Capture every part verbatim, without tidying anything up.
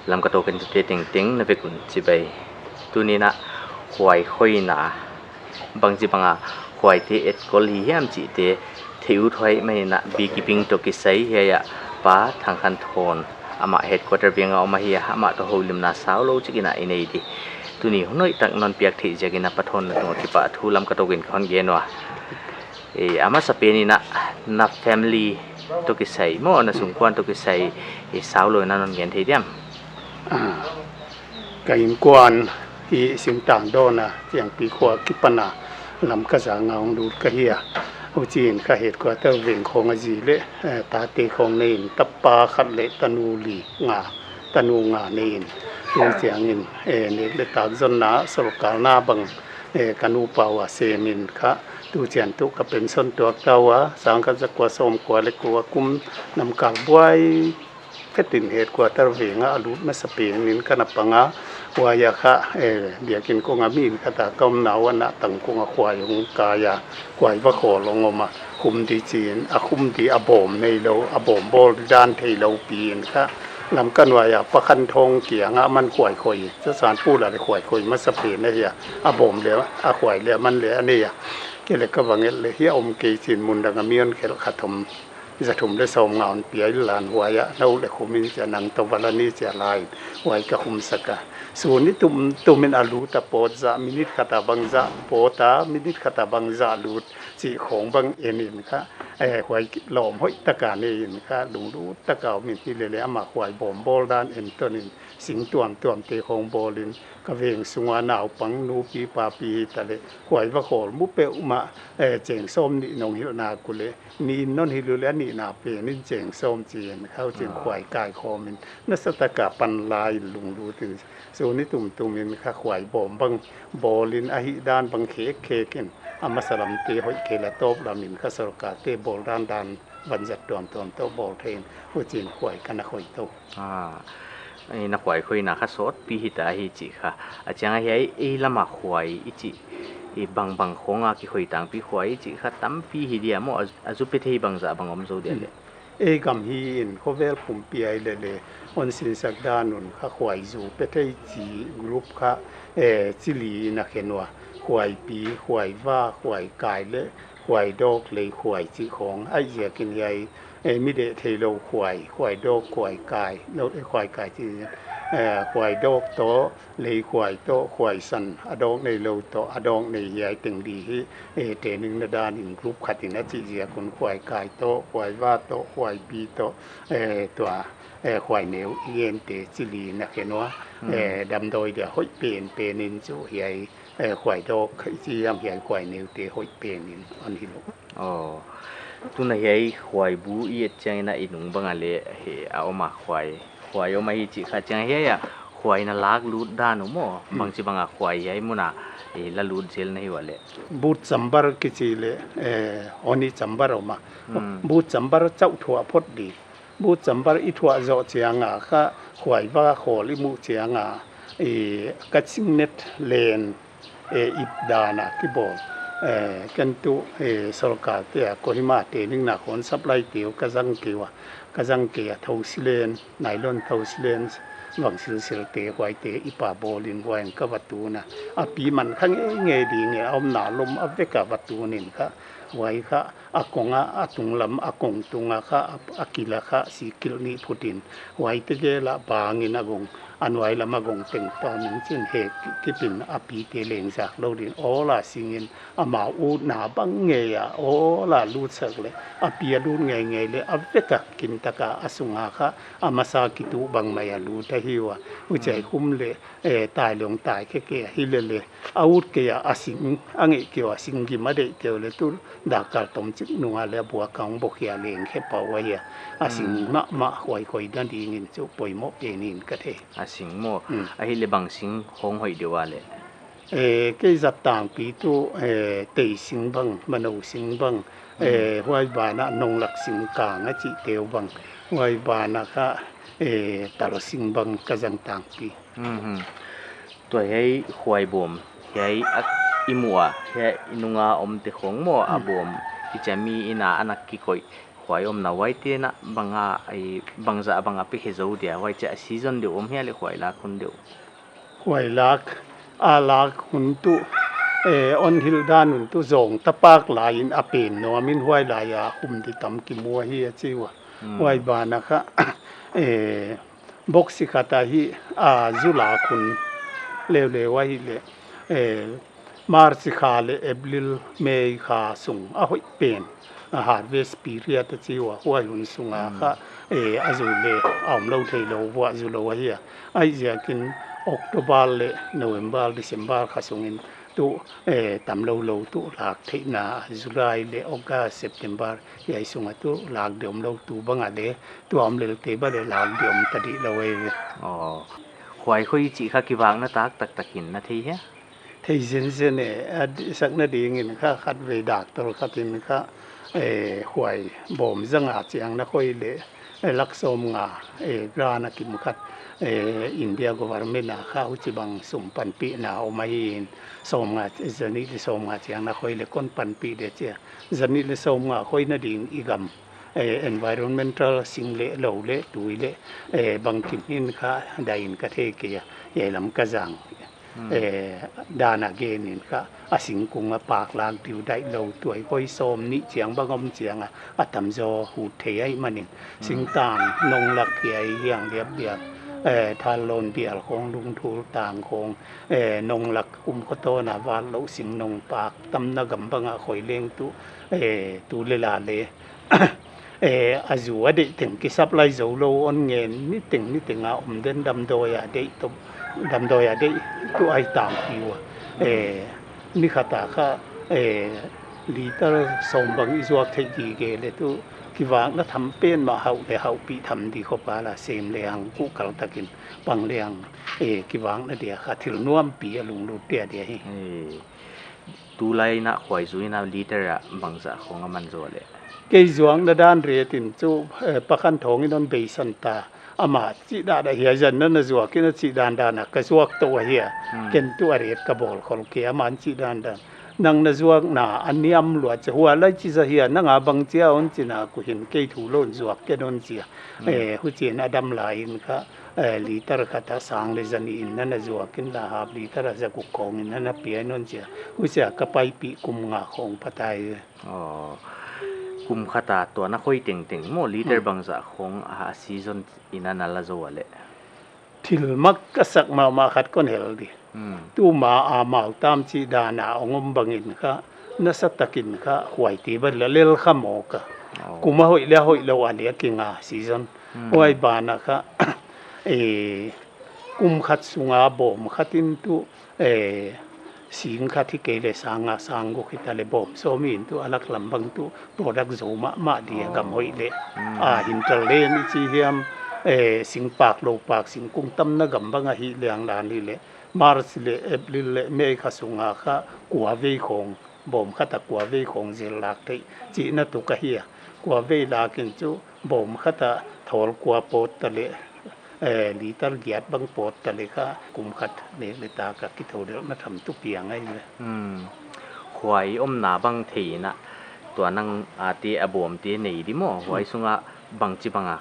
Lamka Tokin te tengteng na vek un chibai. Tuni'n a khuai khoihna, bangchibang a khuaite etkol hi hiam chihte theih ut huai mai in a beekeeping toh kisai hiai a Pa Thangkhanthon, amah headquarter veng a om ahi a, amah toh houlimna saulou chik in a i nei di. Tuni hun hoihtak non piak theih ziakin a Pa Thon na tung a kipahthu Lamka Tokin ka hon gen ua. E, a masapen in a na family toh kisai maw, na sungkuan toh kisai, e, saulou in a non gen thei diam? Ah, ka innkuan hi Singtangdawn a, Chiangpi khua kipan a, Lamka zang a hong lut ka hi a. Huchiin ka headquarter veng khong a zi leh, eh, tate khong nei in, tapa khat leh tanu li nga, tanu nga nei in. Huchiangin, eh, nek leh tak zonna, sorkar na bang, eh, ka nupa ua sem in kha, tu chiang tuh ka pension tuak ta ua, sangkhat zakua sawmkua leh kua kum namkal buai phet in headquarter veng a lut masapen in ka na pang a, huai a kha, eh, biakin kong a mi khat a ka omna ua na tang kong a khuai hong kai a, khuai va khawl hong om a, khum di chi'n, a khum di a bawm neilou, a bawm bawl dan theilou pi in kha, Lamka nuai a Pa Khanthon kiang a aman khuai khoi, Churachandpur a leh khuai khoi masapen ahi a, a bawm leh, a khuai leh aman leh a nei a. Kei leh ka va nget leh hiai a om kei chi'n mun dang a mi hon khelh khat om, za thum leh sawmnga hon pia in lan huai a, nou leh khum in chia nang toh va la ni chia la in, huai ka khum sak a. Sun ni tumtum in a lut a, pawt zah minute khat a bangzah pawt a, minute khat a bangzah lut chih khong bang en in kha, eh, huai lawm hoihtak a nei in kha, lunglut tak a om in hilele ama khuai bawm bawl dan en ton in, sing tuamtuam te khong bawl in, ka veng sung a naupang nupi papi hi ta leh, khuai va khawl mu peuhmah, eh, cheng sawmnih nong hilh nak uleh, nih in non hilh uleh a nihna pen in cheng sawm chi'n, huchiin khuai kai khawm in, nasa tak a pan la in lunglut in, sun ni tumtum in kha khuai bawm bang bawl in a hih dan bang khekkhek in, a masa lam te hoih kei leh a tawp lam in kha sorkar te bawl dan dan vanzat tuamtuam toh bawl thei in, huchiin khuai ka na khoi tou. Ah, eh, na khuai khoihna kha sawtpi hi ta hi chih kha. A chiang a hiai ei lam a khuai i chih, i bangbang khong a kikhoi tangpi khuai i chih kha tampi hi dia maw, a, a zu pe thei bangzah bang om zou dia leh. Ei gam hi in khovel pumpi a i leh leh, hon sinsak dan un kha khuai zu pe thei chih group kha, eh, chi li in a khen ua. Khuai pi, khuai va, khuai kai leh, khuai dawk lei khuai chih khong. Ai ziakin hiai, eh, mi deh theilou khuai, khuai dawk, khuai kai, lou, eh, khuai kai chih, eh, khuai dawk toh, lei khuai toh, khuai san, a dawk neilou toh, a dawk nei hiai teng di hi, eh, training na dan in group khat in a chih ziak un khuai kai toh, khuai va toh, khuai pi toh, eh, tua, eh, khuai neu i en te chi li in a khen ua, eh, damdawi dia hoih penpen in chu hiai, eh, khuai dawk i chi hiam hiai khuai neu te hoih pen in hon hilh uh. Aw, tun a hiai khuai bu i et chiang in a i nung bang a leh, he, a om a khuai, khuai om a hi chih kha chiang hiai a, khuai na lak lut dan uh maw, bangchibang a khuai hiai mun a, eh, la lut zel na hi ua leh. But chamber kichi leh, eh, honey chamber om a. But chamber chauh thuah phot di. But chamber i thuah zoh chiang a kha, khuai va khawl i muh chiang a, eh, ka ching net len, eh, ip dan a kibawl. Eh, ken tuh, eh, sorkar te a Kohima training na khong supply te uh ka zang kei ua. Ka zang kei a thousilen, nylon thousilen, vang silsil te huai te ip a bawl in huai in ka va tun a. A pi man kha ngeingei ding e, a omna lom a vek a va tun in kha. Huai kha a kong a, a tunglam a kong tung a kha, a, a kil a kha, si kil nih phut in. Huai tegel a bang in a gong, a nuai lam a gong teng tawm in chin he ki, kip in a pi te leng zak lou din. Awl a sing in, amau utna bang ngei a, awl a lut sak leh, a pi a lut ngeingei leh, a vek a kin tak a, a sung a kha, a masa kituh bang mai a lut ahi ua. Huchiin khum leh, eh, tai leh hong tai khe kei a hi lele. A ut kei a, a sing, a ngeih kei ua, a sing gim a deih kei uleh tu, dak kal tom chik nung a leh a buak a hong bawk hi a leng khe pah ua hi a. A sing mahmah huai khoi dan ding in chu poimoh pen in ka thei. A sing maw, a hi leh bang sing hong hoih deuh a leh. Eh, kei zat tangpi tu, eh, tei sing bang, mano sing bang, eh, huai ban a nonglak sing kang a chih teu bang, huai ban a kha, eh, tal sing bang ka zang tangpi. Tua hiai khuai bawm, hiai a i muh a, hiai i nung a om te khong maw a bawm, i chia mi in a ana kikoih. Huai omna huaite na banga, ai, bangzah banga pe khe zou dia, huai chia season deuh om hia leh huai lak hun deuh? Huai lak, a lak hun tuh, eh, hon hilh dan hun tuh zong tapak lai in a pen nuam in huai lai a hum di tam kimu ahi a chi ua. Hmm. Huai ban a kha, eh, boksi khat a hi, a, zu lak hun leuleu ahi leh, eh, March kha leh April, May kha sung a hoih pen, a harvest period a chi ua, huai hun sunga kha, eh, a zu leh a om lou theilou, vuah zu lou ahi a. Huaiziakin October leh November, December kha sungin tuh, eh, tam lou lou tuh lak theihna, July leh August, September, hiai sunga tuh lak di om lou tu bang a leh, tu om lel te bang leh lak di om ta di lou ei ve. Aw. Huai khoi chih kha kivakna tak taktak in na thei hia? Thei zenzen e, a di-, sakna dingin kha khatvei doctor khat in kha, eh, huai bawm zanga chiang na khoi leh, eh, lak sawmnga, eh, grant a kim khat, eh, India government a kha huchibang sum panpihna om ahi in, sawmnga, zanih leh sawmnga chiang na khoi leh kon panpih de chia. Zanih leh sawmnga khoina ding i gam, eh, environmental sing leh lou leh tui leh, eh, bangkim in kha dai in ka thei kei a, hiai lam ka zang. Hmm. Eh, dan a gen in kha, a singkung a pak lak diu dai lou tuai khoi sawmnih chiang bang om chiang a, a tamzaw hut thei ahihmanin. Hmm. Singtang, nonglak hiai hiang liap bial, eh, Thanlon bial khong, Lungthul tang khong, eh, nonglak kum khotawn a vat lou sing nong pak tamna gam bang a khoi leng tuh, eh, tu leh la leh, eh, a zu a deih teng ki supply zou lou hon ngen, niteng niteng a om den damdawi a deih tuh, damdawi a deih tuh ahi tampi ua. Eh, ni khat a kha, eh, liter sawm bang i zuak theih gige leh tuh kivakna tham pen mah, hauh leh hauhpih tham di khop a la sem lehang kuhkal takin pang lehang, eh, kivakna dia kha thil nuampi a lunglut dia dia hi. Eh, tulai in a huai zu in a liter a bangzah khong a man zaw leh? Kei zuakna dan rate in chu, eh, Pa Khan Thawng in hon beisan ta. Amah chih dan a hiai zan na na zuak in a chih dandan a ka zuak tou ahi a. Hmm. Ken tuh a rate ka bawl khol kei, amah chih dandan. Nang na zuakna a niam lua chia, huai lai chi zah hia, nang a bang chia hon chi na, kuhin kei thu lou in zuak ken hon chi a. Hmm. Eh, huchiin a dam lai in kha, eh, liter khat a sang leh zanih in na na zuak in la, half liter a zaguk khong in na na pia in hon chi a. Huchia ka paipih kum nga khong pha tai. Aw, kum khat a tua na khoi tengteng maw, liter bangzah khong a season in a na la zou a leh? Thil mak a sak mahmah khat kon hel di. Hmm. Tuma a mau tam chih dan a hong om bangin kha, nasa takin kha, huaite bang la lel kha mawk a. Oh. Kum a hoih leh hoih lou a leh a kinga season. Hmm. Huai ban a kha, eh, kum khat sunga bawm khat in tuh, eh, sing khat hi kei leh sang nga sang guk hi ta leh bawm sawm in tuh a lak lam bang tuh product zou mahmah di a, gam hoih leh. Hmm. A, hinterland i chi hiam, eh, sing pak lou pak, singkung tamna gam bang ahi lehang dan hi leh, March leh April leh May kha sunga kha kua vei khong, bawm khat a kua vei khong zel lak theih chihna tuh ka hi a. Kua vei lak in chu bawm khat a thawl kua pawt ta leh, eh, liter giat bang pawt ta leh kha kum khat leh leh tak a kithodelhna tham tuh piang ahi ve. Hmm. Huai omna bang thei in a, tua nang a te a bawmte nei di maw, huai sunga bangchibang a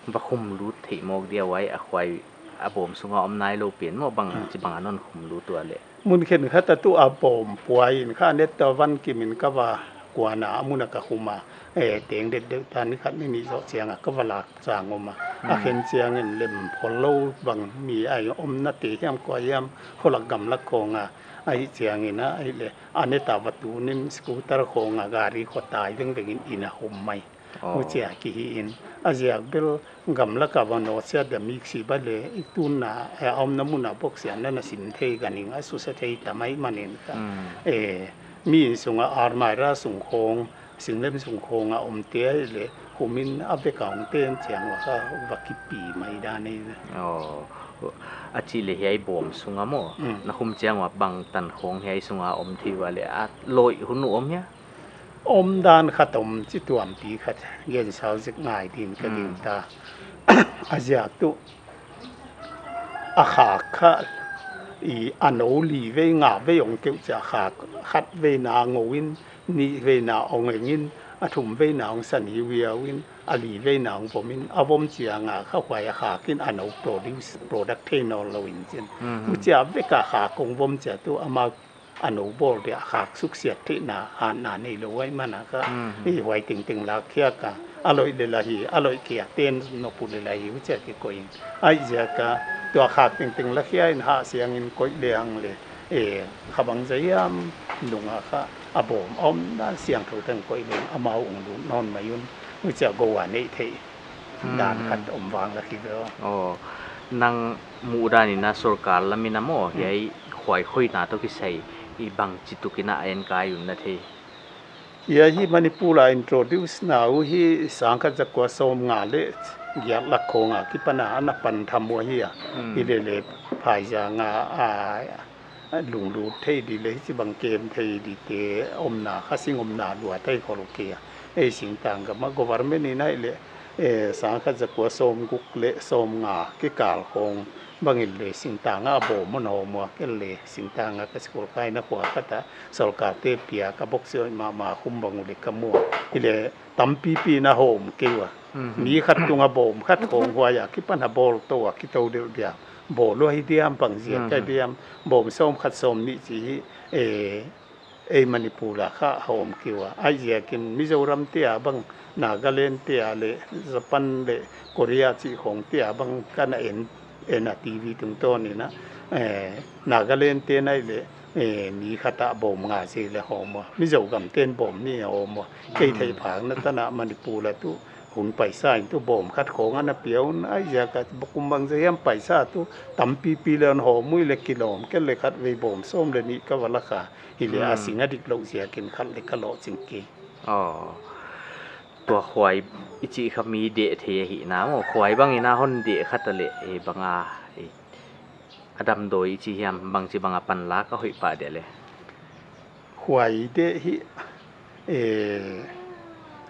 va khum lut theih mawk dia, huai a huai a bawm sunga om nailou pen maw, bangchibang a non khum lut ua leh? Mun khenkhat a tuh a bawm puai in kha net ta van kim in ka va kuan a, a mun a ka khum a, eh, teng det deuh ta ni khat ni nih zoh chiang a ka va lak chang om a. A khen chiang in lem khol lou bang mi a om na te hiam kua hiam, kholak gamlak khong a, ahih chiang in a, ahih leh a net a va tun in scooter khong a gari khua tai vengveng in inn a hom mai. Oh. Huchia ki hi in, a ziak bel gamlak a va nawsia da miksi bang leh, i tun a, eh, a omna mun a box a na na sim thei gan in a susia thei ta mai manin kha. Hmm. Eh, mi inn sunga almirah sung khong, singlem sung khong a omte ahih leh, khum in a vek a hong ten chiang ua kha va kipi mai dan ei ve. Oh, a chih leh hiai bawm sunga maw? Hmm. Na khum chiang ua bangtan khong hiai sunga om thei ua leh, a lawih hun uh om hia? Omdan khat om chi tuampi khat gen sau zek ngai din ka gingta. A ziak tuh a khak kha i a nou li vei nga vei hong keuh chia khak khat vei na ngou in, nih vei na hong eng in, a thum veina hong san hiuhiau in, a li veina hong vom in, a vom chiang a kha huai a khak in a nou produce, product thei nawnlou in chin. Mhm. Huchia vek a khak hong vom chia tu amau a nou bawl dia khak suksiat theihna hatna neilou huai man a kha. Mhm. I huai tengteng lak khiak a, a loih leh la hi, a loih kia ten nop uh leh la hi, huchia kikoih in. Huaiziak a tua khak tengteng la khia in hah siang in koih lehang leh, eh, kha bangzah hiam nung a kha a bawm a omdan siangthou teng koih leng amau hong lut nawn mai un, huchia gou a neih theih dan khat om vang la khi ve. Aw, nang muhdan in a sorkar lam in a maw, hiai khuai khoihna toh kisai i bangchituk in a en kai un na thei? Hiai hi Manipur a introduce na uh hi sangkhat zakua sawmnga leh giat lak khong a kipan a ana pan tham uh ahi a. Hmm. Hilele phaizang a, a, a lunglut thei di leh hichibang kem thei di te omna, khasing omna lua thei khol kei a. Ei singtang gam a government in ahihleh, eh, sangkhat zakua sawmguk leh sawmnga kikal khong bang in leh singtang a bawm hon hawm ua, kei leh singtang a ka school kaina khua khat a sorkar te piak a box hoih mahmah khum bang uh leh ka mu a. Hileh tampipi in a hawm kei ua. Mhm. Mi khat tung a bawm khat khong huai a kipan a bawl tou a kitou deuh diam. Bawl uh ahi diam, bangziak a diam. Bawm sawmkhat sawmnih chih hi, eh, ei Manipur a kha hawm kei ua. Huaiziak in Mizoram te a bang, Nagaland te a leh, Japan leh Korea chih khong te a bang ka na en, en a TV tungtawn in a, eh, Nagaland te ahihleh, eh, mi khat a bawm nga zel a hawm ua. Mizo gam ten bawm nih a hawm ua. Kei theih phak na tan a Manipur a tu hun paisa in tu bawm khat khong ana pia un, huaiziak a kum bangzah hiam paisa tu tampipi leh hon hawm ua leh kilawm, kei leh khatvei bawm sawm leh nih ka va la kha. Hileh a sing a diklou ziak in khat leh ka lohching kei. Aw. Tua khuai i chih kha mi deh thei ahi na maw. Khuai bang in a hon deh khat a leh, eh, bang a, eh, a damdawi i chi hiam, bangchibang a panlak a hoih pah dia leh? Khuai deh hi, eh,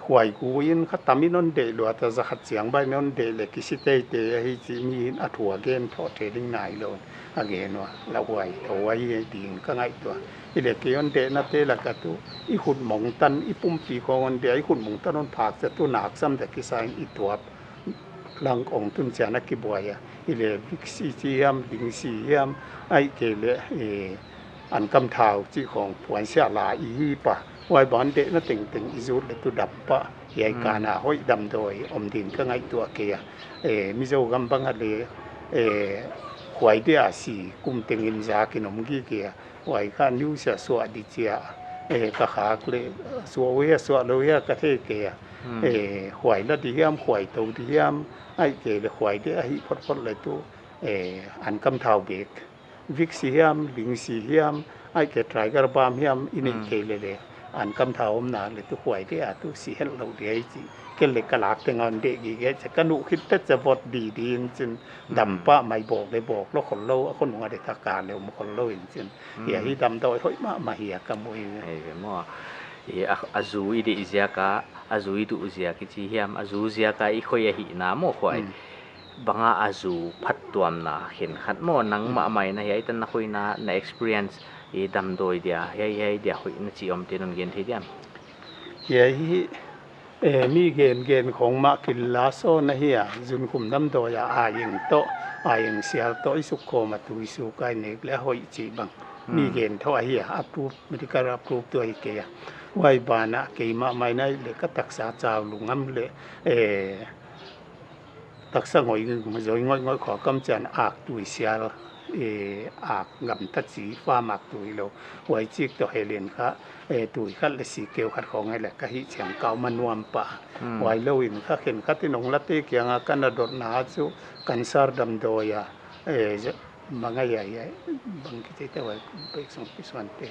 khuai gu in kha tam in hon deh lua ta, za khat chiang bai in hon deh leh kisi teitei ahi chih mi in a thu a gen thou thei ding nailou a gen ua, la huai thou ahi ding ka ngaihtuah. Hileh kei hon dehna te lak a tu, i khut mong tan, i pumpi khong hon deh, i khut mong tan hon phak chia tu nak sam dia kisa in i tuap lang hong tun chiang a kibuai a. Hileh Vicks i chi hiam, Lingsi hiam, ahihkeileh, eh, ankam thau chih khong puansia la i hi pah. Huai bang dehna tengteng i zut leh tu dam pah. Hiai kan a hoih damdawi om ding ka ngaihtuah kei a. Eh, Mizo gam bang a leh, eh, khuai deh a si kum teng in zak in om gige a. Huai kha news a suah di chia, eh, ka khak leh, suah uh hia, suah lou hia ka thei kei a. Eh, khuai la di hiam, khuai tou di hiam, ahihkeileh khuai deh ahi photphot leh tu, eh, ankam thau bek. Vicks hiam, Lingsi hiam, ahihkeileh Tiger Balm hiam, i neih kei leh leh. Ankam thau om nak leh tu khuai deh a tu si hetlou di ahi chih. Kei leh ka lak teng a hon deh gige chia ka nuh khit ta chia vot di di in chin. Dam pah mai, bawk leh bawk lou khollou, a khonung a deh thak a leh om khollou in chin. Hiai hi damdawi hoih mahmah hi a ka mu hi. Hei ve maw. I a, a zu i deih ziak a, a zu i duh ziak i chi hiam, a zu ziak a i khoih ahi na maw khuai. Bang a a zu phattuamna khenkhat maw, nangmah mai na hiai tan na khoihna, na experience i damdawi dia, hiai hiai dia hoih na chi om te non gen thei diam? Hiai hi, eh, mi gen gen khong mah kila sawn ahi a, zunkhum damdawi a, a eng toh, a eng sial toh, i suk khawm a tui suk a i nek leh a hoih chih bang. Mi gen thou ahi a, approve, medical approve tu ahi kei a. Huai ban a keimah mai na ahihleh ka taksa chau lungam leh, eh, taksa ngoi, zoi ngoihngoih khua kam chiang ak tui sial, eh, ak ngam ta chi, farm ak tui lou. Huai chik toh hel in kha, eh, tui khat leh si keu khat khong ahihleh ka hih chiang ka om a nuam pah. Huai lou in kha khenkhat in hong la te kiang a ka na dotna chu cancer damdawi a, eh, bang a hiai, bang kichi te huai, pek song pisuan te.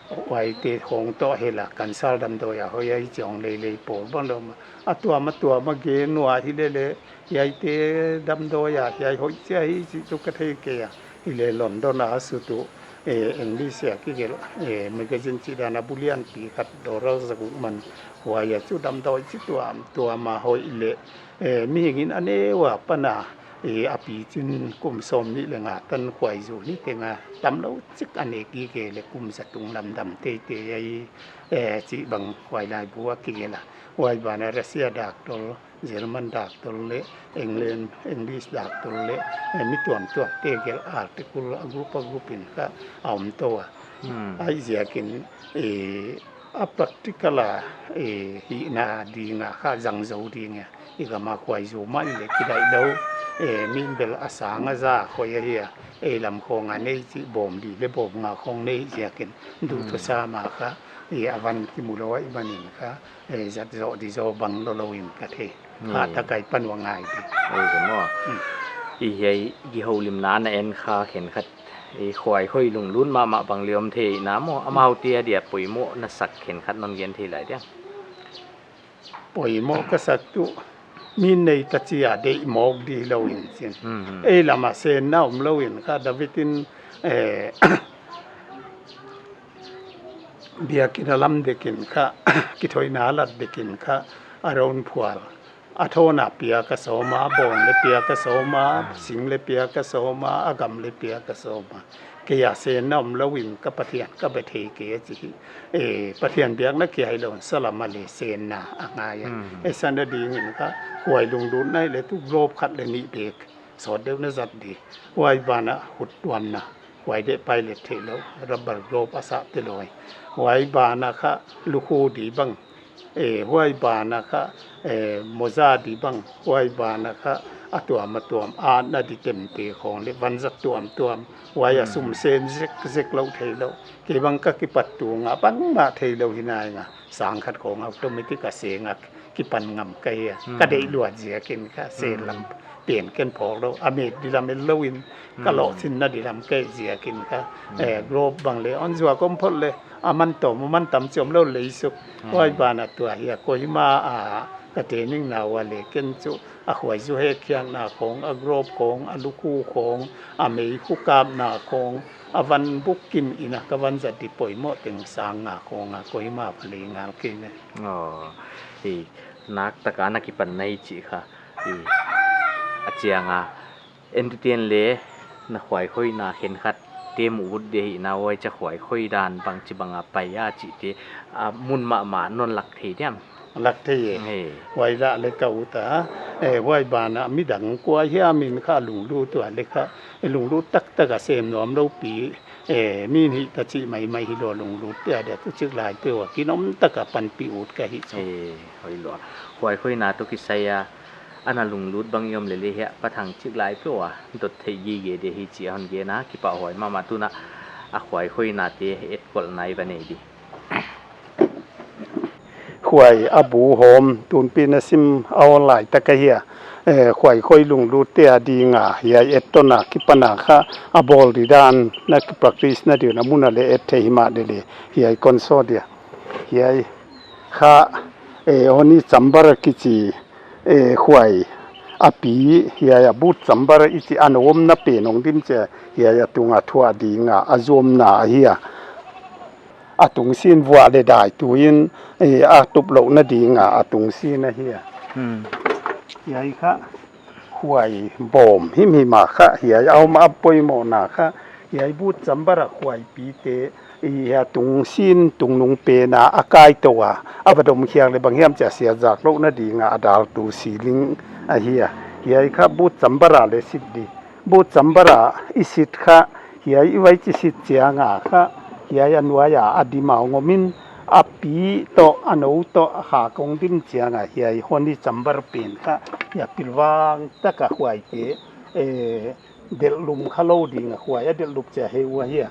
Huai te khong toh hel a, cancer damdawi a hoih ahi chih hong lei lei pawl bang lou mah. A tuam a tuam a gen ua hilele, hiai te damdawi a, hiai hoih chia hi chih chu ka thei kei a. Hileh London a sut uh, eh, English a kigelh, eh, magazine chih dan a bulian pi khat Doral Zaguk man huai a chu damdawi chi tuamtuam a hoih leh, eh, mihing in a neu a pan a, E, a pi chin kum sawmnih leh nga tan khuaizu ni teng a tamlou chik a nek gige leh kum za tung lam dam teitei ahi, e, chih bang huai laibu a kigelh a. Huai ban ah Russia dak tol, German dak tol leh, England, English dak tol leh, e, mi tuamtuam te gelh article a group a group in kha a om tou a. Hmm. Huaiziakin, e, a practical a, e, hihna ding a kha zang zou ding a. I gam a khuaizu mah leh kidaih lou, e, min bel a sang a za khoi ahi a. E, lam khong a nei chih bawm li leh bawm nga khong nei ziakin duh Hmm. thusam a kha, e, a van kimu lou ahihmanin kha, e, zat zoh di zaw bang lou lou in ka thei. Hmm. Hah takai pan wa ngai di. Ei, ka maw. Hmm. I hiai gihoulimna na en kha khenkhat, i khuaikhoi lunglut mahmah bang leh om thei na maw, amau te adia poimoh na sak khenkhat non gen thei lai dia. Poimoh ka sak tuh, mi nei ta chia deih mawk di lou in chin. Hmm, hmm. Ei lam a senna om lou in kha David in, eh, biakinn a lam dek in kha, kithoihna a lat dek in kha, a rawn phual. A thawn a piak a sawm a, bawng leh piak a sawm a, sing leh piak a sawm a, a gam leh piak a sawm a. Kei a senna om lou in ka Pathian ka be thei kei a chi hi. Eh, Pathian biakna kia hilou in salam a leh senna a ngai a. Hmm. Eh, sanna ding in kha, khuai lunglutna leh tuh globe khat leh nih bek sawt deuh na zat di. Huai ban ah hut tuamna, huai deuh pilot theih lou, rubber globe a sah te lou. Huai ban ah kha lukhu di bang, eh, huai ban ah kha, eh, moza di bang, huai ban ah kha a tuam a tuam, a na di temte khong leh vanzat tuamtuam, huai a Hmm. sum sen zekzek lou theilou. Kei bang ka kipat tung a bangmah theilou hi nai nga, sang khat khong automatic a seng a kipan ngam ka hi a. Hmm. Ka deih luat ziakin kha sen Hmm. lam pen ken phawk lou, a met di lam en lou in, ka Hmm. lawhchinna di lam ka et ziakin kha, Hmm. eh, globe bang leh, on zuak om phot leh, a man tawm, a man tam chih om lou leh i suk. Hmm. Huai ban ah tua hi a, Kohima a, ka training na ua leh ken chu, a khuaizu hekkhiakna khong, a globe khong, a lukhu khong, a meikhu kapna khong, a van buk kim in a ka vanzat di poimoh teng sang nga khong a Kohima va lei ngal kei leh. Aw, i nak tak a na kipan na hi chih kha, i a chiang a, entuten leh na khuaikhoina khenkhat te mu ut di hi na huai cha khuaikhoi dan bangchi bang a pai a chih te, a mun mahmah non lak thei diam. Lak thei e. He. Huai lah leh ka ut a. Eh, huai ban ah midang kua hiam in kha lunglut ua leh kha. Eh, lunglut taktak a sem nuam lou pi. Eh, min hita chih maimai hilou lunglut te adia tuh chik lai peuh a. Ginom tak a panpih ut ka hi chu. Eh, hoih lou. Khuaikhoina toh kisai a. Ana lunglut bang i om leh leh hiai pa thang chik lai peuh a. Dot theih gige di hi chih a hon gen a. Kipahhuai mahmah tun a. A khuaikhoina te etkol nai va nei di. Khuai a bu hawm, tunpi na sim a awl lai tak ahi a. Eh, khuaikhoi lunglut te a ding a, hiai etton a kipan a kha, a bawl di dan na kipractice na di na mun a leh et thei hi mah di leh, hiai kon sawt dia. Hiai kha, eh, honey chamber kichi, eh, khuai a pi, hiai a boot chamber i chi a na omna pen hong dim chia, hiai a tung a thuah ding a, a zuamna ahi a. A tungsin vuah leh dai tuin, eh, a tup louhna ding a, a tungsin ahi a. Hmm. Hiai kha, khuai bawm himhim a kha, hiai a om a poimohna kha, hiai boot chamber a khuai pi te, i hiai tungsin tungnung pen a, a kai tou a, a va dom khiak leh bang hiam chia sia zak louhna ding a, a dal tu ceiling ahi a. Hiai kha boot chamber a leh sit di. Boot chamber a i sit kha, hiai i vai chi sit chiang a kha, hiai a nuai a a dim a hong om in, a pi toh, a nou toh, a kha kong dim chiang a, hiai honey chamber pen kha, hiai pilvang tak a khuai te, eh, delh lum kha lou ding a khuai a delh lup chia hi ua hi a.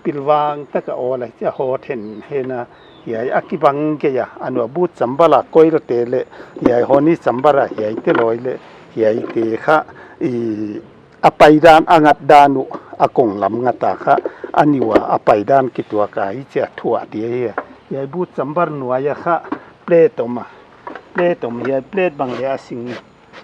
Pilvang tak a awl a chia hot hen hen a, hiai a kibang kei a, a nua boot chamber a coil te leh, hiai honey chamber a, hiai te loi leh, hiai te kha, i, a paidan, a ngatdan uh, a kong lam ngat a kha, a neu a, a paidan kituak a, i chia thuah di ahi a. Hiai boot chamber nuai a kha, plate om a. Plate om hiai, plate bang leh a sing.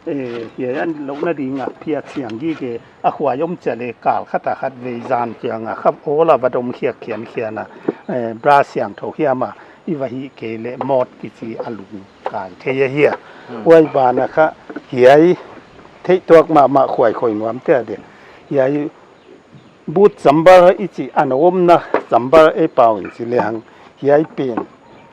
Eh, hiai a louhna ding a, phiat siang gige, a khuai om chia leh kal khat a khat vei zan chiang a, kha awl a va dom khiak khian khian a, eh, brush siangthou hiam a, i va hih kei leh mot kichi a lung kai thei ahi a. Hmm. Huai ban a kha, hiai theih tuak mahmah khuai khoi nuam te a de. Hiai but chamber i chih a na omna chamber ei pau in chi lehang. Hiai pen.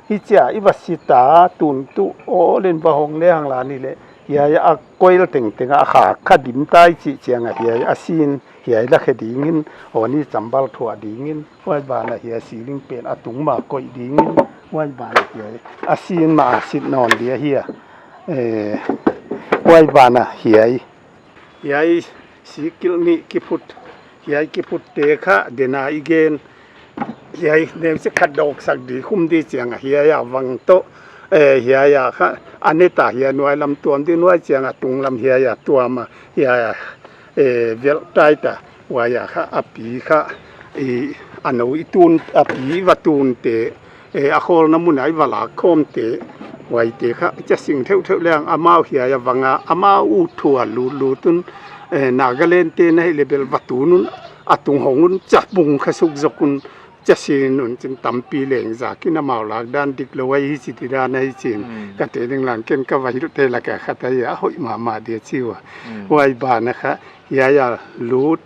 Hichi a i va si ta tun tu awl in va hong lehang la ni le. Hiai a coil tengteng a kha kha dim ta i chih chiang a hiai a sin hiai la khe ding in aw ni chamber thuah ding in. Huai ban a hiai ceiling pen a tung ma koih ding in. Huai ban a hiai a sin ma a sit nawn dia hia. Eh, huai ban a hiai. Hiai sikil nih kiphut. Hiai kiphut te kha dena i gen. Hiai neu se khat dawk sak di khum di chiang a hiai a vang toh. Eh, hiai a kha a ne ta hiai nuai lam tuam di nuai chiang a tung lam hiai a tuam a hiai a, eh, velh tai ta. Huai a kha a pi kha i a nou i tun a pi va tun te. Eh, a khawlna mun a i va lak khawm te. Huai te kha i cha sing theuh theuh lehang amau hiai a vang a amau u thua lut lut un. Eh, Nagaland te na hi le bel va tun un a tung hong un cha bung kha suk zok un. Cha sin un chin tampi leng zak in amau lak dan dik lou ahi chi ti dan ahi chin. Mm. Ka te ding lang ken ka va hilh te lak a khat ahi a hoih mahmah dia chi ua. Mm. Huai ban a kha hiai a lut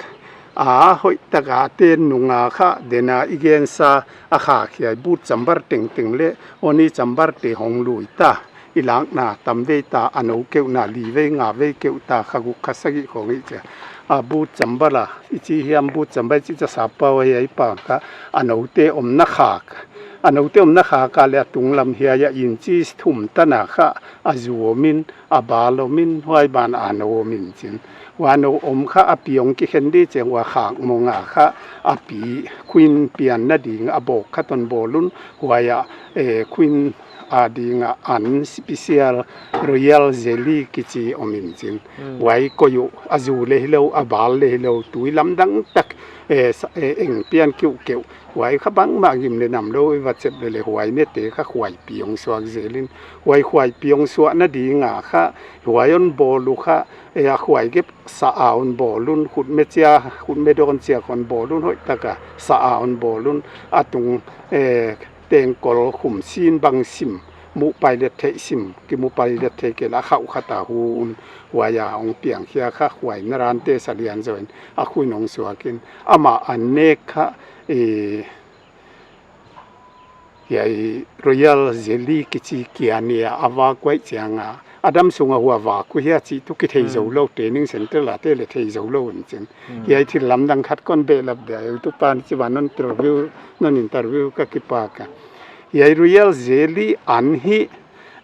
a hoih tak a ten nung a kha dena i gen sa a kha hiai but chamber tengteng le aw ni chamber te hong lui ta. I lakna tam vei ta a nou keuhna li vei nga vei keuh ta kha guk kha sagih khong i chia. A but chamber a i chi hiam but chamber i chi cha sa pau hiai pang kha a nou te omna khak. A nou te omna khak a le a tung lam hiai a inches thum tan a kha a zu om in a bal om in huai ban a nou om in chin. Huai nou om kha a pi hong kikhen di chiang ua khak mong a kha a pi queen pianna ding a bawk khat hon bawl un huai a, eh, queen a ding a an special royal jelly kichi om in chin. Mm. Huai koih uh a zu le hilou a bal le hilou tui lamdang tak, eh, sa-, eh, eng pian kiu keuh. Huai kha bangmah gim le nam lou i va chep le le huai ne te kha khuaipi hong suak zel in. Huai khuaipi hong suahna ding a kha huai hon bawl uh kha, eh, a khuai gep sa a hon bawl un khutme chia, khutme dawn chia hon bawl un hoih tak a sa a hon bawl un a tung, eh, tengkol khum sin bang sim, mu pai let theih sim, ki mu pai let theih kei la khauh khat a hu un, huai a hong piang khia kha huai na ran te sa lian zoin, a khuin hong suak in, amah a nek kha, eh, hiai royal jelly kichi kia ni a a vak kuai chiang a, a dam sung a hua vak kuai hia chi tu ki thei zou lou, training center la te le thei zou lou un chin. Hmm. Hiai thil lamdang khat kon behlap dia, YouTube pan chi ban non interview, non interview ka kipak a. Hiai royal jelly an hi,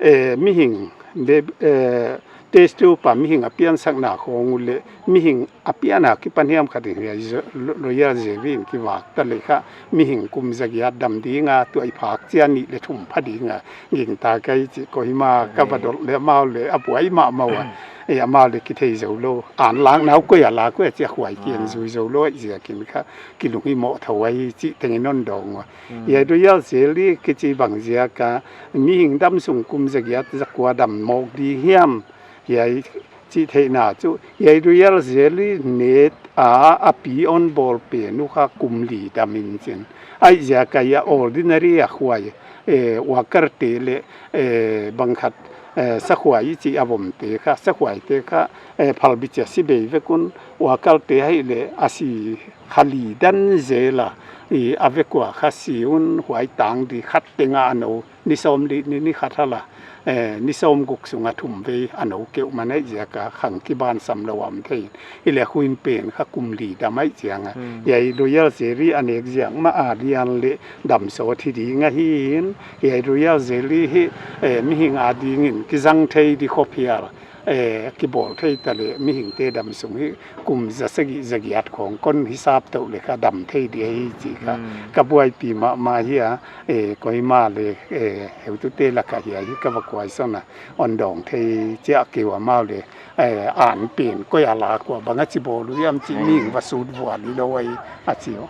eh, mihing, be, eh, test tube a mihing a piansakna khong u le, mihing a pian a kipan hiam khat in hiai zo-, lo-, royal jelly in kivak ta le kha, mihing kum zagiat dam ding a, tua i phak chia nih le thum pha ding a, ging ta kai chi Kohima ka va dot le amau le, a buai mahmah ua. Eh, amau le ki thei zou lou. An lak nau koi a lak koi a chia huai kian zui zou lou, ziak in kha, ki lunghimoh thou ahi chi teng in non dong ua. Hmm. Hiai royal jelly kichi bang ziak a, mihing dam sung kum zagiat zakua dam mawk di hiam. Hiai chi theihna chu, hiai royal jelly net a a pi hon bawl pen uh kha kum li dam in chin. Ai ziak a hiai ordinary a huai, eh, worker te le, eh, bang khat, eh, sakhuai chi a vom te kha, sakhuai te kha, eh, phalbi chia si bei vek un, worker te hi le a si kha li dan zel a, i a vek ua kha si un huai tang di khat teng a nou ni sawm li ni, ni khat hala, eh, ni sawm guk sung a thum vei a nou keuh man ahi ziak a khang kiban sam lou om thei. Hi le huin pen kha kum li dam ahi chiang a. Hmm. Hiai royal jelly a nek ziak mah a lian le dam sawt hi ding ahi in. Hiai royal jelly hi, eh, mihing a ding in kizang thei di khop hial. Eh, kibawl thei ta le mihing te dam sung hi kum za sagih zagiat khong kon hisap tou le kha dam thei di ahi chi kha. Hmm. Ka buaipi mahmah hi a, eh, Kohima le, eh, heutute lak a hiai hi ka va kuai son a, hon dong thei chia keu amau le, eh, an pen koi a lak ua bang a chi bawl uh hiam chi mihing va sut vual hi lou ahi a chi uh.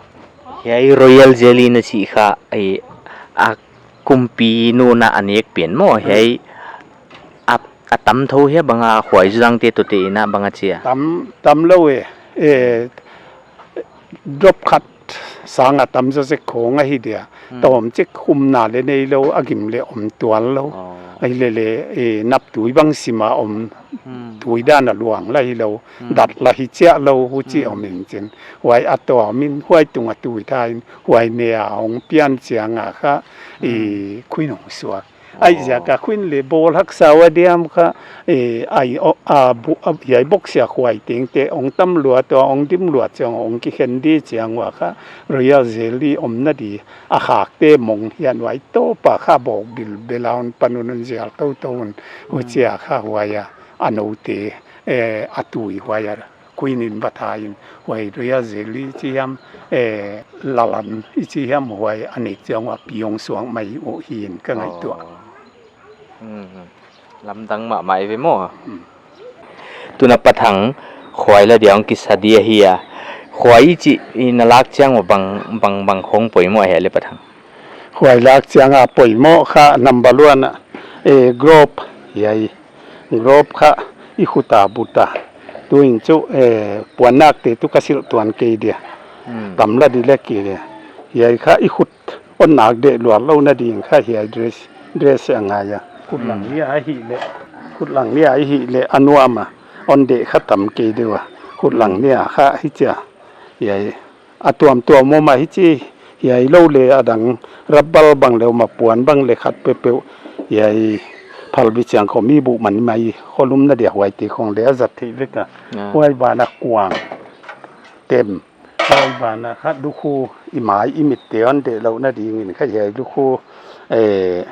Hiai royal jelly na chih kha, eh, a kumpi nung a a nek pen maw, hiai a, a tam thou hia bang a huai zang te toh te in a bang a chia. Tam, tam lou e, eh, drop khat Sang a tam zaw zek khong ahi dia. Hmm. Tawm chik khumna le nei lou, a gim le om tual lou. Oh. Ahi le le, eh, nap tui bang sim a om Hmm. tui dan a luang la hi lou. Hmm. Dat la hi chiah lou, huchi Hmm. om in chin. Huai a tawm in, huai tung a tui tha in, huai ne a hong pian chiang a kha, i Hmm. khuin hong suak. Ahi Oh. ziak a khuin le bawl haksa ua diam kha, eh, ai, o, a, bu, a, hiai bok sia khuai ting te, hong tam lua tua, hong dim lua chiang, hong kikhen di chiang ua kha, Royal Jelly omna di, a khak te mong hian huai tawp a kha bawk bilbel a hon pan un hon zial toutou un, huchi a kha huai a, a nou te, eh, a tui huai a, khuin in va tha in, huai Royal Jelly chi hiam, eh, lalan i chi hiam huai a nek chiang ua pi hong suak mai uh hi'n ka ngaihtuah. Oh. Hmm. Lamdang mahmah ve maw. Hmm. Tuna Pa Thang, khuai la dia hong kisa di ahi a. Khuai i chih i na lak chiang ua bang, bang, bang khong poimoh ahia le Pa Thang? Khuai lak chiang a poimoh kha number one a, eh, grop, hiai. Grop kha i khut a but a. Tuin chu, eh, puan nak te tu ka silh tuan kei dia. Hmm. Tam la di le ki dia. Hiai kha i khut hon nak deh luat louhna ding kha hiai dress, dress a ngai a. Khut lang Hmm. ni a hi le, khut lang ni a hi le a nuam a. Hon deh kha tam kei deuh a. Khut lang Hmm. ni a kha hichia. Hiai a tuamtuam om a hichi, hiai lou le a dang rubber bang le om a puan bang le khat peuhpeuh, hiai phalbi chiang khong mi buh man mai kholumna dia huai te khong le a zat theih vek a. Ah. Huai ban a kuang tem, huai ban a kha lukhu i mai i mit te hon deh louhna ding in kha hiai lukhu, eh,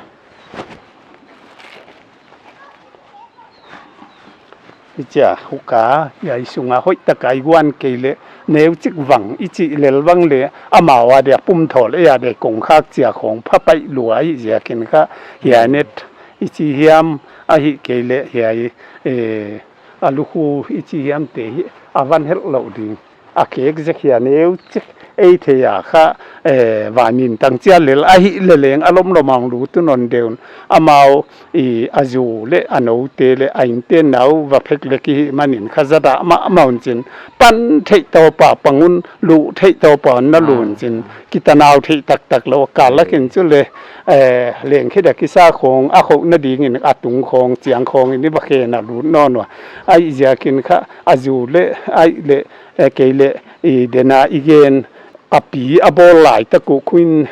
Hichia, huka, hiai sunga hoih taka i guan kei le, neu chik vang, i chih lel vang le, amau a dia pum thawl, ei a dia kong khak chia khong, pha paih lua hi ziakin kha, hiai net, i chi hiam, ahi kei le, hiai, eh, a lukhu, i chi hiam te hi, a van helh lou ding. A kek zek hia neu chik ei thei a kha, eh, van in tang chia lel ahi le leng a lomlom a hong lut un hon deun. Amau i a zu le a nou te le a inn te nau va phek le ki hih man in kha zadah mahmah un chin. Pan theih tawp a pang un, luh theih tawp a hon na luh un chin. Kitanau theih taktak lou a kal lak in chu le, eh, leng khit a kisa khong, a khohna ding in a tung khong, chiang khong in i va khen a lut nawn ua. Ahi ziakin kha a zu le, ahi le, eh, kei le, i dena i gen a pi a bawl lai tak uh Queen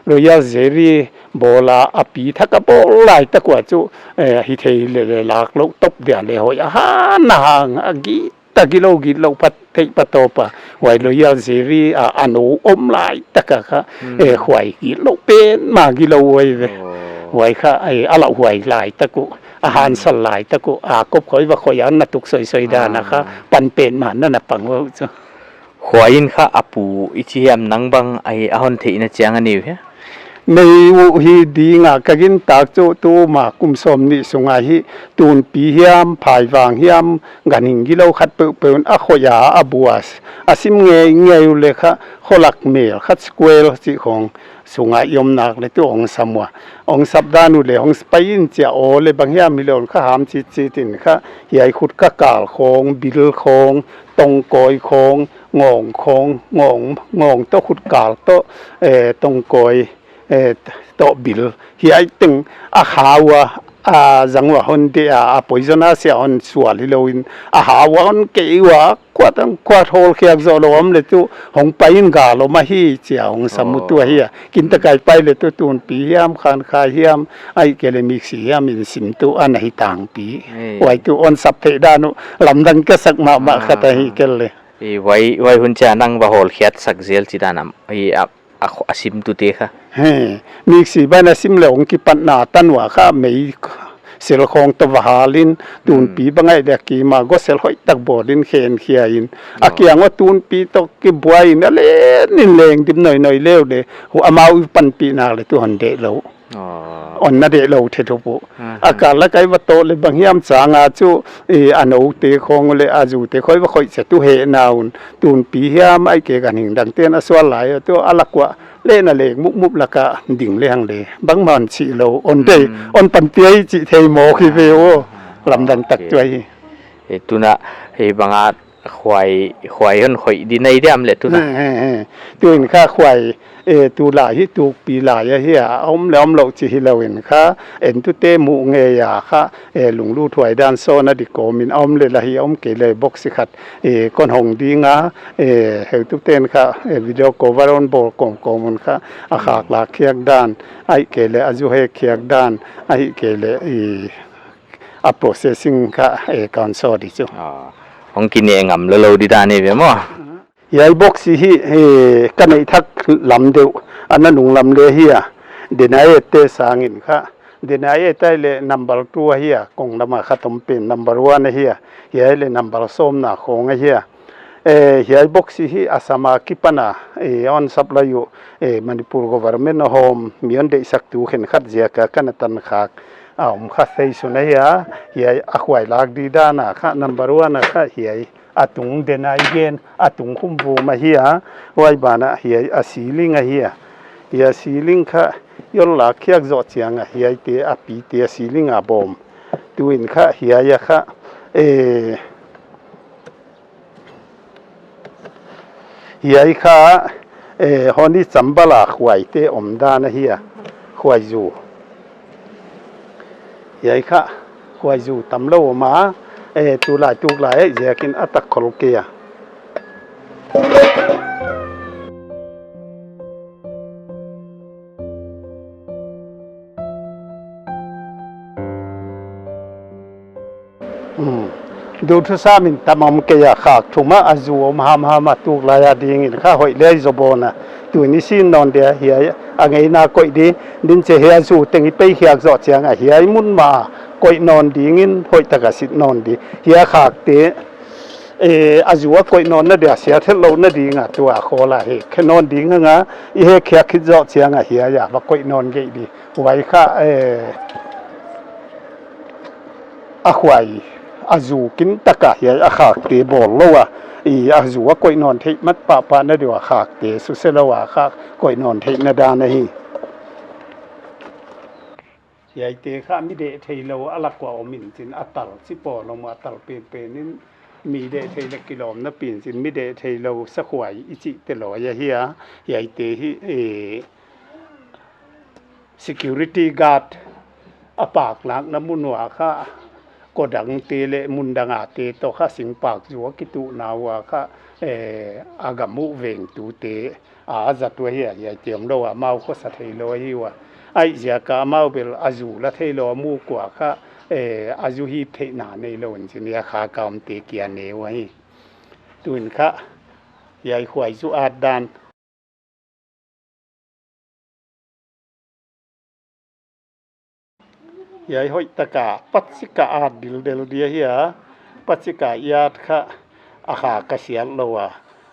Royal Jerry bawl a, a pi thak a bawl lai tak uh a chu, eh, hi thei le le lak lou top dia le hoih a han a hang a git a gilou gilou pat theih pat tawp a huai Royal Jerry a, a nou om lai tak a kha, eh, huai gilou pen mah gilou huai ve. Huai kha, eh, a lauhuai lai tak uh, a hansal lai tak uh, a kop khoi va khoi a na tuk soisoi dan a kha, pan pen mah na na pang uh chu. Huai in kha a pu i chi hiam nang bang ahi a hon theihna chiang a nei uh hia? Nei uh hi ding a ka gintak chu tuma kum sawmnih sunga hi tunpi hiam, phaivang hiam, ganhing gilou khat peuhpeuh in a khoi a a bua a sim ngeingei uh le kha kholak mel khat square chih khong sunga i om nak le tu hong sam ua. Hong sap dan uh le hong pai in chia aw le bang hiam hilou in kha ham chitchit in kha hiai khut ka kal khong, bil khong, tongkawi khong, ngawng khong, ngawng, ngawng toh khut kal toh, eh, tongkawi, eh, toh bil. Hiai teng a hau a, a zang ua hon deh a, a poison a sia hon sual hilou in, a hau a hon kei ua, kuat ang kuat hawl khiak zoh lou om le tu, hong pai in gal om ahi chia hong sam uh tu ahi a. Kintakai pai le tu tunpi hiam, khankhai hiam, ahihkeileh miksi hiam in sim tu ana hi tangpi. Huai tu hon sap theih dan uh, lamdang ka sak mahmah khat ahi kei le. I huai, huai hun chia nang va hawl khiat sak zel chi dan am, i a, a kho-, a sim tu te kha. He, miksi ban a sim le hong kipatna tan ua kha mei sel khong toh va hal in, tunpi bang ahih dia kima gosel hoih tak bawl in khen khia in. A kiang ua tunpi toh kibuai in a len in leng dim noinoi leu le, hu amau i panpih nak le tu hon deh lou. Hon na deh lou the thup uh. A kal lak a i va toh le bang hiam chang a chu, i a nou te khong le a zu te khoi va khoi chia tu hehna un. Tunpi hiam ahihkeileh ganhing dang ten a sual lai a tu a lak ua le na leng mupmup lak a ding le hang le. Bangmah hon chih lou, hon dei, hon panpih ahi chih thei mawk hi ve uh. Lamdang tak tuai hi. E tuna, e bang a Khuai, khuai hon khoih di nei diam leh tu na. He, he, he. Tuin kha khuai, eh, tulai hi tukpi lai ahi a, om leh om lou chih hilou in kha, entute muh ngei a kha, eh, lunglut huai dan sawm a di kawm in om leh la hi om kei leh box khat, eh, kon hong ding a, eh, heutute'n kha, eh, video cover hon bawl kawmkawm un kha, a khak lak khiak dan, ahihkeileh a zu hek khiak dan, ahihkeileh, eh, a processing kha, eh, kon sawm di chu. Ah, hong kineh ngam lou lou di dan hi ve maw. Hiai box hi, eh, ka neih thak lam deuh, ana nung lam leh hi a. Denai et te sangin kha. Denai et ahihleh number two ahi a, kong lam a khat om pen number one ahi a. Hiai leh number sawmna khong ahi a. Eh, hiai box hi Assam a kipan a, eh, hon supply uh, eh, Manipur government a hawm, mi hon deihsaktu khenkhat ziak a kana tan khak a om kha thei sun ahi a, hiai a khuai lak di dan a kha number one a kha hiai a tung denai gen, a tung khum vum ahi a, huai ban ah hiai a ceiling ahi a. Hiai a ceiling kha hon lak khiak zoh chiang a, hiaite a pite a ceiling a bawm. Tuin kha hiai a kha, eh, hiai kha, eh, honi chambal a khuaite om dan ahi a, khuaizu. Hiai kha khuaizu tam lou om a, eh, tulai tuklai ziakin a tak khol kei a. Hmm. Duhthusam in tam om kei a, khak thum a, a zu om hamham a, tuklai a dingin kha hoih leh zo bawn a. Tuin i sin nawn dia, hiai a ngeina koih di, din che hiai a zu teng i pei khiak zoh chiang a, hiai mun mah koih nawn dingin hoih tak a sit nawn di. Hiai khakte, eh, a zu a koih nawnna dia siat het louhna ding a tua khawl a hek nawn ding hang a, i hek khiak khit zoh chiang a hiai a va koih nawn geih di. Huai kha, eh, a khuai, a zu kin tak a hiai a khakte bawl lou a, i a zu a koih nawn theih mat pahpah na di ua khakte suse lou a kha koih nawn theihna dan ahi. Hiaite kha mi deh theilou a lak ua om in chin a tal chi pawl om a, a tal penpen in mi deh thei leh kilawmna pi in chin mi deh theilou sakhuai i chihte lou ahi a, hiaite hi, eh, security guard a paklakna mun ua kha, kodangte leh mundang a te toh kha singpak zu a kituhna ua kha, eh, a gam uh vengtute a zat uh ahi a, hiaite omlou a amau khosa theilou ahi ua. Ahihziak a amau bel a zu la theilou a muk ua kha, eh, a zu hip theihna neilou in chin hiai a khak a omte kia ne uh ahi. Tuin kha hiai khuaizu at dan. Hiai hoih tak a pachik a at dildel di ahi a, pachik a i at kha a khak a siat lou a,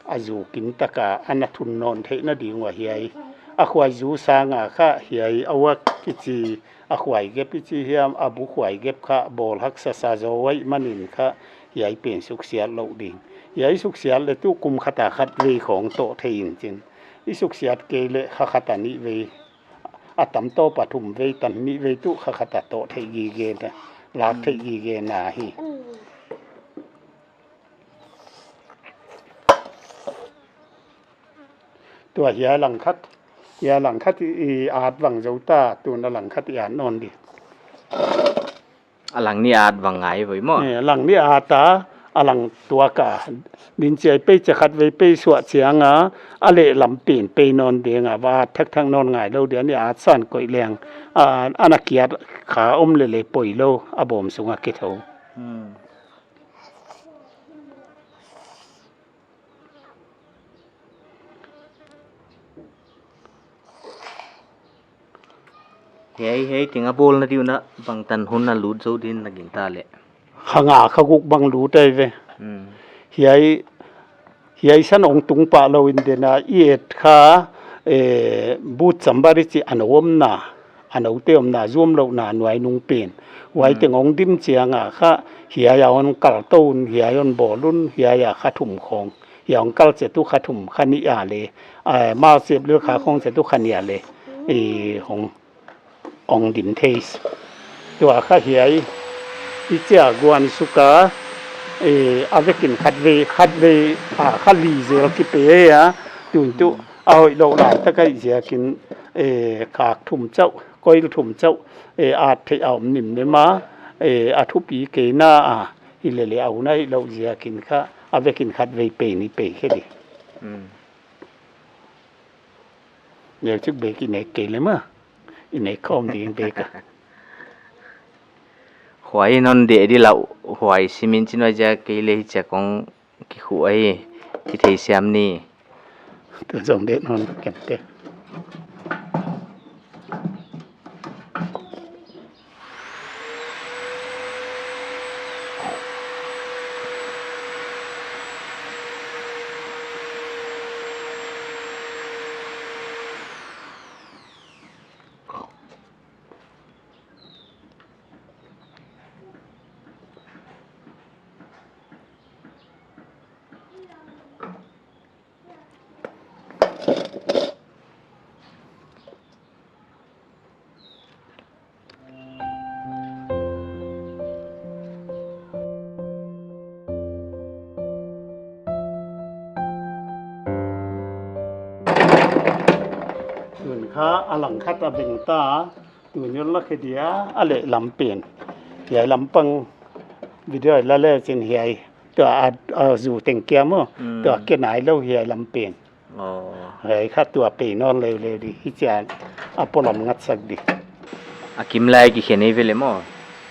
a zu kin tak a ana thun nawn theihna ding ua hiai. A khuaizu sang a kha hiai a uak kichi, a khuai gep i chi hiam, a bu khuai gep kha bawl haksa sa zo ahihman in kha hiai pen suksiat lou ding. Hiai suksiat leh tu kum khat a khat vei khong toh thei in chin. I suksiat kei leh kha khat a nih vei, a tam tawp a thum vei, tan nih vei tu kha khat a toh theih gige na, lak theih gige na hi. Tua hiai lang khat, hiai lang khat i, i at vang zou ta, tuin a lang khat i at nawn di. A lang nih at vang ngai voi maw. Eh, a lang nih at a, a lang tuak a. Din chiai pei che khat vei pei suah chiang a, a lehlam pen pei nawn ding a, va at thakthak nawn ngai lou dia, nih at san koih leng. A, ana kiat kha om leh leh poi lou, a bawm sung a kithou. Hmm. Hiai, hiai teng a bawlna di un a bangtan hun a lut zou din na gingta leh. Kha nga kha guk bang lut ahi ve. Hmm. Hiai, hiai san ong tung pah lou in den a i et kha, eh, but chamber i chi a nou omna. A noute omna, zu omlouhna nuai nung pen. Huai teng ong dim chiang a kha, hiai a hon kal tou un, hiai hon bawl un, hiai a kha thum khong. Hiai hong kal chet uh kha thum kha nih a leh, a, March April kha khong chet uh kha nih a leh, i hong, hong dim thei. Tua kha hiai, i chia guan suk a, Eh, a vekin khatvei, khatvei, a, kha li zel kipe a, tun tuh, a hoih lou lai tak ahih ziakin, eh, khak thum chauh, coil thum chauh, eh, at theih a om nimnem a, eh, a thupi kei na a, hilele a hun ahih lou ziakin kha, a vekin khatvei pe ni pe khe di. Hmm. Leu chik bek i nek kei le ma. I nek khawm ding bek a. Huai non de di lau, huai simin chin huai ziak kei le hichia kong kikhu ahi, kithei siam ni. Tu zong de non kem te. Tun kha a langkhat a beng ta, tun yol la khe dia, a lehlam pen. Hiai lampang video la le chin hiai. Tua a, a zu teng kia maw. Hmm. Tua kia nai lou hiai lam pen. Oh. Hiai kha tua pe nawn leuleu di. Hichia a polam ngatsak di. A kim lai kikhen ei vele maw.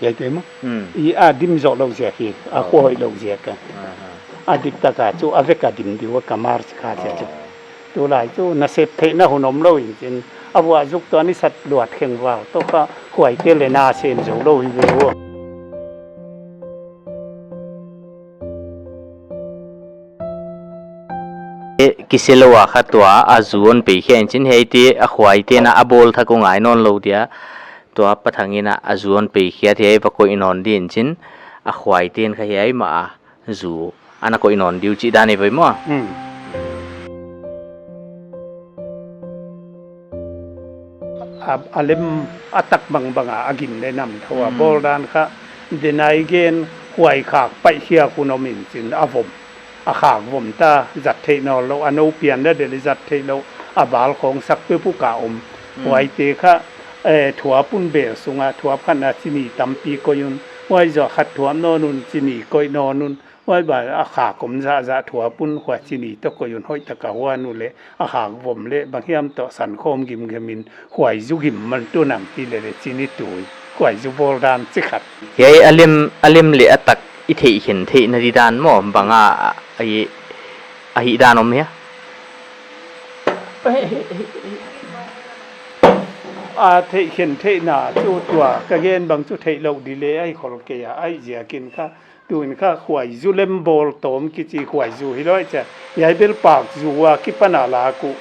Hiai te maw. Hmm. I a dim zoh lou ziak hi. A khua hoih lou ziak a. Aha. A dik taka chu a vek a dim di ua ka mar chi kha ziak chu. Oh. Tulai chu nasep theihna hun om lou in chin. A vuah zuk tua ni sat luat kheng val. Toh kha huaite le na sem zou lou hi ve ua. Eh, kise lou a kha tua a zu hon pei khia in chin hiaite a khuaite na a bawl thak uh ngai nawn lou dia. Tua pathang in a zu hon pei khia hiai va koih nawn di in chin a khuaite in kha hiai mah a zu ana koih nawn di uh chih dan ei ve maw. Hmm. A, a lem a tak bangbang a, a gin le nam tho a. Hmm. Bawl dan kha, denai gen, huai khak paih khia hun om in chin, a vom. A khak vom ta, zat theih nawn lou, a nou pian da deli zat theih lou, a bal khong sak peuhpeuh ka om. Hmm. Huaite kha, eh, thuapun bel sunga, thuap khat na chini tampi koih un, huai zoh khat thuap nawn un, chini koih nawn un, huai ban a khak om zahzah thuapun, huai chini toh koih un hoih taka huan uleh, a khak vom leh, bang hiam toh san khawm gimgim in, huai zu gim man tu nam pi lele chini tui, huai zu bawl dan chi khat. Hiai a lem, a lem leh a tak i theihkhen theihna di dan maw, bang a, a, a, a hih dan om hia? A theihkhen theihna chu tua, ka gen bang chu theih lou di le, a hi khol kei a, a hi ziakin kha, Tuin kha huai zu lem bawl tawm kichi huai zu hilou chia. Hiai bel pak zu a kipan a lak uh.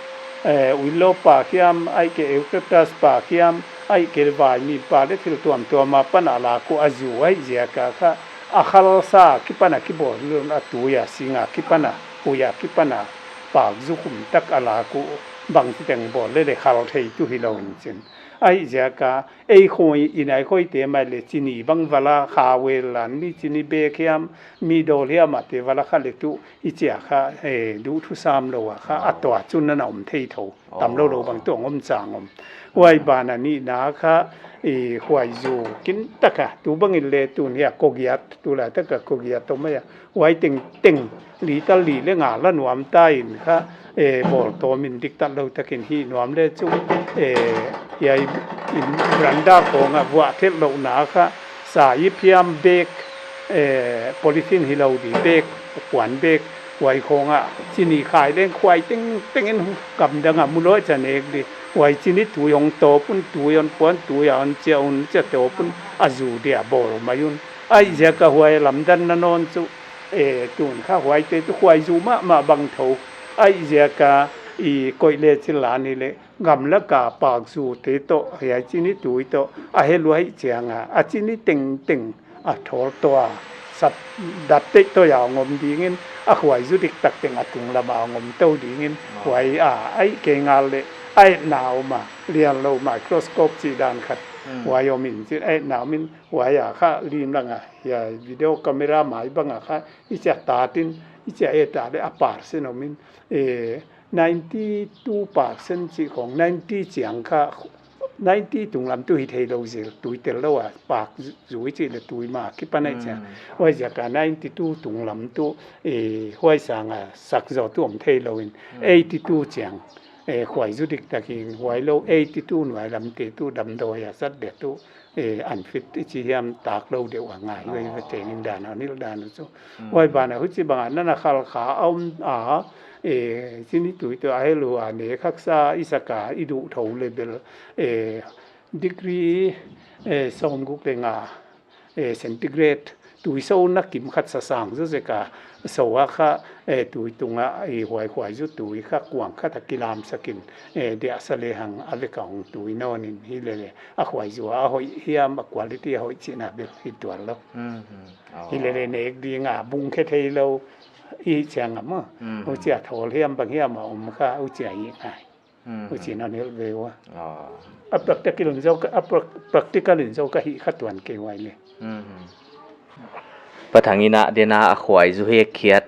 Eh, uilaw pak hiam, ahihkeileh eucalyptus pak hiam, ahihkeileh vaimim pak leh thil tuamtuam a pan a lak uh a zu ahih ziak a kha. A khal sa kipan a kibawl lun a tui a sing a kipan a, hui a kipan a pak zu khum tak a lak uh bangchiteng bawl leh leh khal thei tu hilou in chin. Ahih ziak a Ei khoi, i nai khoite mai leh chini bang vala kha wel lan mi chini bek hiam, mi dawl hiam a te vala kha leh tu i chia kha, eh, duh thusam lou a kha, a tua chun na na om thei tho. Tam lou lou bang tu a om chang om. Huai ban a nihna kha, eh, huai zu kin taka, tu bang in leh tun hia kogiat, tulai taka kogiat om mai a. Huai tengteng, litre li leh nga la nuam ta in kha, eh, bawl tawm in diktat lou takin hih nuam leh chu, eh, hiai in veranda khong a vuah thet louhna kha, sa ip hiam bag, eh, polythene hilou di bag, puan bag, huai khong a, chini khai leng khuai tengteng in gamdang a mu lou chia nek di, huai chini tui hong tawp un tui hon puan tui a hon chia un chia tawp un a zu dia bawl mai un. Ahih ziak a huai lamdanna nawn chu, eh, tun kha huaite tu huai zu mahmah bang tho. Ahih ziak a i koih leh chil a ni leh, gamlak a pak zu te toh, hiai chini tui toh, a hel uh ahih chiang a, a chini tengteng a thawl toh a, sat dat teh toh a hong om ding in, a huai zu diktak teng a tung lam a hong om tou ding in, huai a, ahihkeileh, a etna om a, lian lou microscope chih dan khat. Huai om in, chi, eh, na om in, huai a kha lim lang a, ya video camera mai bang a kha, i chia ta tin, i chia e ta le a percent om in, eh, ninety two percent chi khong, ninety chiang kha, ninety tunglam tuh hi thei lou zel, tui tel lou a, pak zu-, zui chi le tui ma, kipan ai chia. Huai ziak a ninety two tunglam tuh, eh, huai sang a sak zou tuh om thei lou in, eighty two chiang. Eh, huai zu dik tak in, huai lou eighty two nuai lam te tuh damdawi a zat dia tuh, eh, unfit i chi hiam tak lou deuh a ngai, huai va training dan a, nil dan a chu. Huai ban a huchi bang a nana khal kha a om a, eh, chini tui tuh a helu a ne khak sa i sak a i duh thou le bel, eh, degree, eh, sawmguk le nga, eh, centigrade, tui sou na kim khat sa sang zu zek a, sou a kha, eh, tui tung a, eh, huai huai zu tui kha kuang khat a kilam sak in, eh, dia sa le hang a vek a hong tui nawn in hi le le, a huai zu a hoih hiam a quality a hoih chihna bel hi tuan lou. Hi le le nek ding a bung khe thei lou, i chiang a maw. Huchi a thawl hiam bang hiam a om kha, huchi a hi ngai. Huchi na nel ve ua. A practical in zou ka, a prac-, practical in zou ka hi kha tuan kei huai le. Pa Thang in a den a a huai zu he khiat.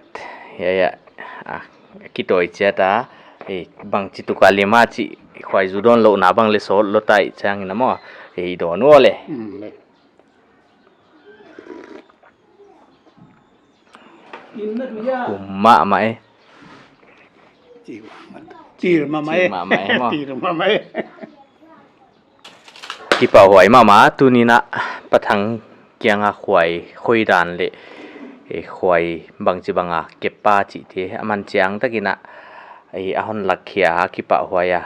Ya, ya. A, kitawi chiat a. Eh, bang chi tuk a lim a chi huai zu dawn louhna bang le sawt lou tai chiang in a maw. Eh, i dawn ua le. Kum mahmah e. Chil mahmah e. Chil mahmah e maw. Chil mahmah e. Kipahhuai mahmah, tuni in a Pa Thang kiang a huai khoi dan le, eh, huai bangchi bang a kep pa chihte a man chiang tak in a, eh, a hon lak khia a kipahhuai a.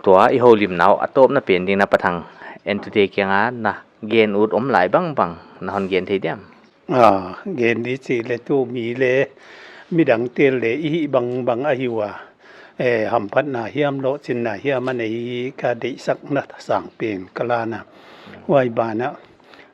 Tua i houlimna uh a tawpna pen ding in a Pa Thang, entute kiang a na gen ut om lai bangbang na hon gen thei diam? A, gen di chih le tu mi le midangte le i hih bangbang ahi ua. Eh, hamphatna hiam lohchinna hiam a nei ka deihsakna sang pen ka la na. Huai ban a,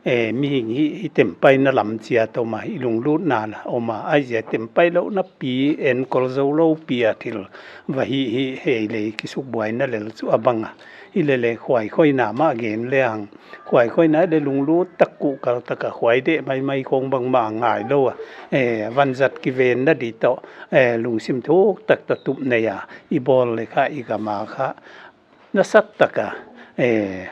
eh, mihing hih i tempaina lam chiat om a, i lunglutna la om a, ahi zia tempai louhna pi, enkol zou lou pi a thil va hih hi hei le kisukbuaina lel chu a bang a. Hi le le huai khoina mah gen le ang. Huai khoina le lunglut tak kuhkal tak a huai deh maimai khong bangmah ngai lou a. Eh, vanzat kivenna di toh, eh, lungsim thuk tak toh tup nei a i bawl le kha i gam a kha nasat tak a, eh,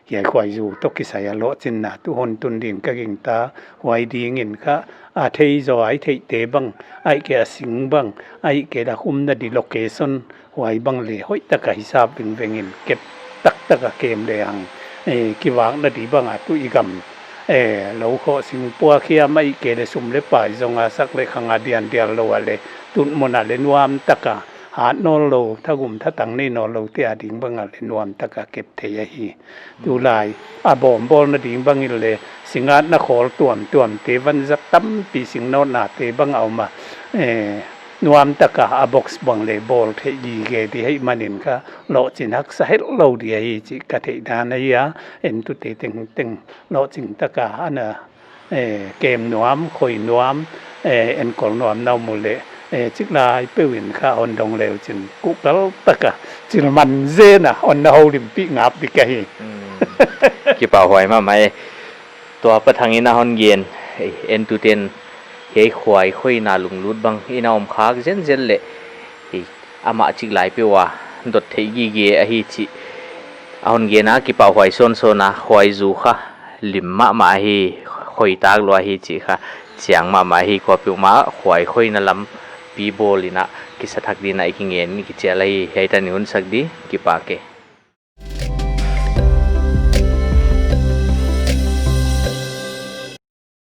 hiai huai zu toh kisai a lohchinna tu hon tun ding ka gingta, huai ding in kha a thei zaw a i theihte bang, ahihkeileh a sing bang, ahihkeileh a khumna di location, huai bang le hoih tak a hisap vengveng in kep taktak a kem le ang, eh, kivakna di bang a tu i gam, eh, lou khoh sing puak hiam ahihkeileh sum le pai zong a sak le khang a diandial lou a le tun mun a le nuam tak a hat nawn lou, thagum thatang nei nawn lou te a ding bang a le nuam tak a kep thei ahi. Tulai a bawmbawlna ding bang in le singatna khawl tuamtuam te vanzat tampi sing nawtna te bang a om a, eh, nuam tak a a box bang le bawl theih gige di ahih man in kha lohchin haksa het lou di ahi chih ka theih dan ahi a, entute tengteng lohching tak a ana, eh, kem nuam, khoi nuam, eh, enkol nuam na om uleh, eh, chik lai peuh in kha hon dong le uchin kuhkal tak a chilman zen a hon na houlimpih ngap di ka hi. Kipahhuai mahmah e. Tua Pa Thang in a hon gen, eh, entute'n hiai huai khoina lunglut bang in a om khak zenzen le, eh, amah chik lai peuh a dot theih gige ahi chih a hon gen a, kipahhuai sawnsawn a, huai zu kha lim mahmah ahi, khoi tak lua ahi chih kha chiang mahmah ahi. Kuapeuhmah huai khoina lam pi bawl in a kisa thak di in a i kingen i kichial ahi. Hiai tan i hun sak di, kipak e.